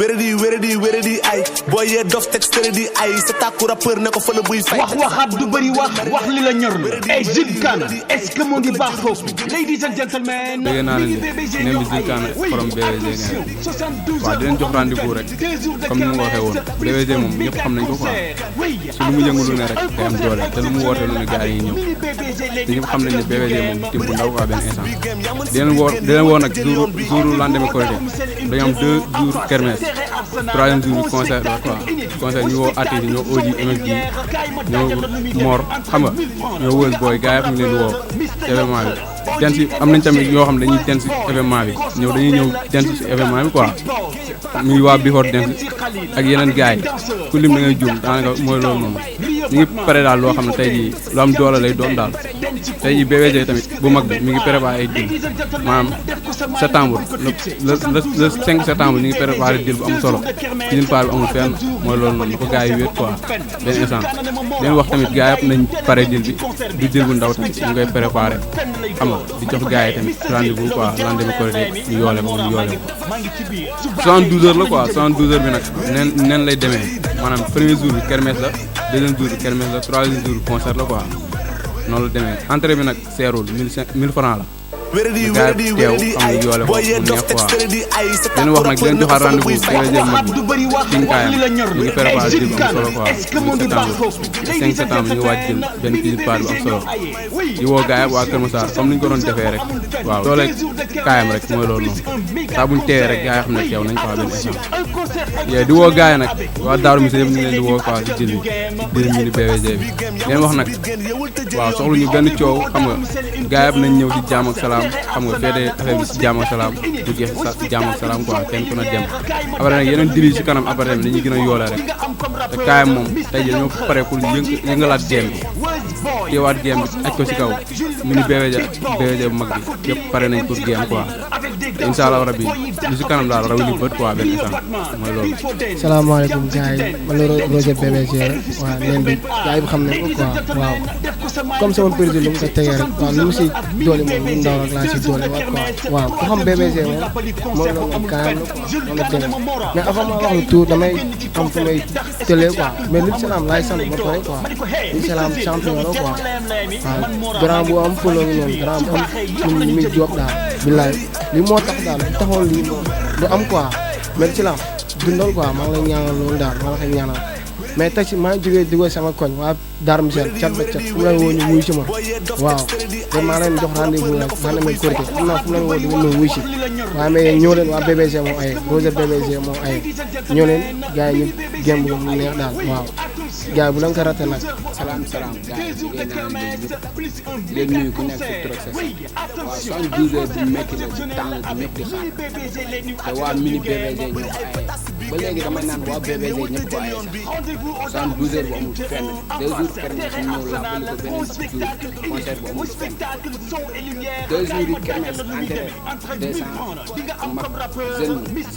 wéradi ay booy yee dof texte di ay sa tàkku rappeur ne ko fa la buy fay waxaat du bëri wax li la ñor la ay Jules Kana est-ce que moo ngi baax foofu ladies and gentlemen dégg naa ne nem bi Jules Kana borom BVG waaw di leen jox rendez-vous rek comme ni mu waxee woon BVG moom ñëpp xam nañ ko quoi su lu mu yëngu lu ne rek day am doole te lu mu woote lu ne gars yi ñëw te ñëpp xam nañ ne BVG moom tim bu ndaw quoi benn instant di leen woo nag jour lendemain Korité dañu am 2 jours kermesse 3e jour concert la quoi concert ñu woo artistes yi ñoo Oji MSG ñoo Mor xam nga ñoo wël booy gars yi ñu leen di woo événement bi den si am nañ tamit ñoo xam dañuy den si événement bi dañuy ñëw den si événement bi quoi muy waa Before Dance ak yeneen gars yi ku lim da ngay juum daanaka mooy loolu noonu ñu ngi pare daal loo xam ne tey jii lu am doole lay doon daal tey jii BVG tamit bu mag bi mi ngi préparé ay dil maanaam septembre le 5 septembre ñu ngi préparé dil bu am solo ci din part bi amul fenn mooy loolu noonu ko gars yi wéet quoi benn instant leen wax tamit gars yëpp nañ pare dil bi du dil bu ndaw tamit ñu ngay préparé xam nga di jox gars yi tamit rendez-vous quoi lendemain Korité ñu yoole ko 72 heures la quoi 72 heures bi nag neen lay demee maanaam premier jour bi kermesse la deuxième jour bi kermesse la troisième jour bi concert la quoi noonu la demee entrée bi nag seerul 1000 francs la gaa teew am na yoole ko mu neex quoi leen wax nag leen joxaat rendez-vous BVG mag bi King Kaayam ñu ngi préparé jël bu am solo quoi 5 septembre ñu ngi waaj jël benn petite part bu am solo di woo gaa yi waa Kër Massar comme ni ñu ko doon defee rek waaw doole Kaayam rek mooy loolu noonu saa buñ teewee rek gaa yi xam ne teew nañ quoi benn instant di woo gaa yi nag waa Daaru Musse yëpp ñu ngi leen di woo quoi si jël bi ñu ni BVG bi leen wax nag waaw soxlu ñu benn coow xam nga gaa yëpp nañ ñëw si jaam ak salaam xam nga feete affaire bi si jaam ak salaam du jeex si jaam ak salaam quoi kenn ku na dem après nag yeneen dili si kanam après tamit dañuy gën a yoole rek te Kaayam moom tey jii dañoo pare pour yëngalaat game bi teewaat game bi aj ko si kaw mu ni BVG bu mag bi yëpp pare nañ pour game quoi te incha allah rabbi lu si kanam daal raw li bët quoi benn instant mooy loolu. salaamaaleykum gars yi man la Roger BVG waaw neen bi gars yi xam nañ ko quoi waaw comme sama période lu mu ko tegee rek waaw lu mu si doole moom lu ndaw rek laa si doole waat quoi waaw ku xam BVG moom la moom Kaayam la quoi noonu la demee mais avant ma wax lu tout damay xam fu may tëlee quoi mais Luc Salam laay sant ba pare quoi Luc Salam champion la quoi waaw grand bu am folo ngi noonu grand bu am lu muy jóob daal billaay li moo tax daal bu taxoon lii du am quoi mais Luc Salam dundal quoi maa ngi lay ñaanal loolu daal maa ngi lay ñaanal mais tey si maa ngi jógee dugal sama koñ waa Darou Missel cat ba cat fu mu leen woo ñu wuy si ma waaw te maa leen jox rendez-vous nag maa demee Korité xam naa fu mu leen woo di ngeen ma wuy si waaye mais ñoo leen waa BVG moo aye Roger BVG moo aye ñoo leen gars yi ñu gémb ko mu neex daal waaw gars yi bu leen ko raté nag. salaam gars yi jigéen naa leen di leen nuyu ku nekk ci trop sa waaw 72 heures bu métti la ci temps bu métti xaar te waa mini BVG ñoo ko aye ba léegi damay naan waa BVG ñëpp ko aye sax 72 heures bu amul fenn 2 jours kermesse ñu ñëw làbbali ko beneen jour concert bu amul fenn 2 jours yi kermesse entrée 200 mag jeunes yi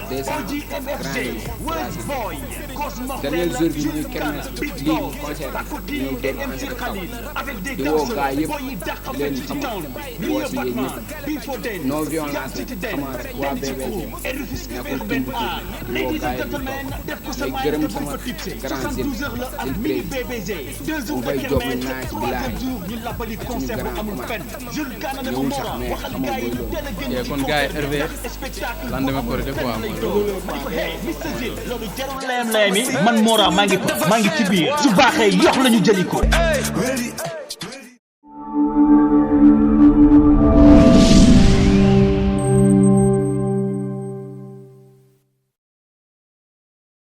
200 grand yi 300 dernier jour bi ñuy kermesse lii concert ñëw dégg entrée kaw di woo gaa yëpp di leen xam woo si yéen ñëpp non violence xamaa rek waa BVG nekkul tëmb di woo gaa yëpp di gërëm sama grand zil mu fay job lu naaj bilaay suñu grand Omar ñëwul sax mais xamoo mooy loolu kon gars yi RVF lendemain Korité quoi mooy loolu man Mora maa ngi ci biir su baaxee yox lañu jëli ko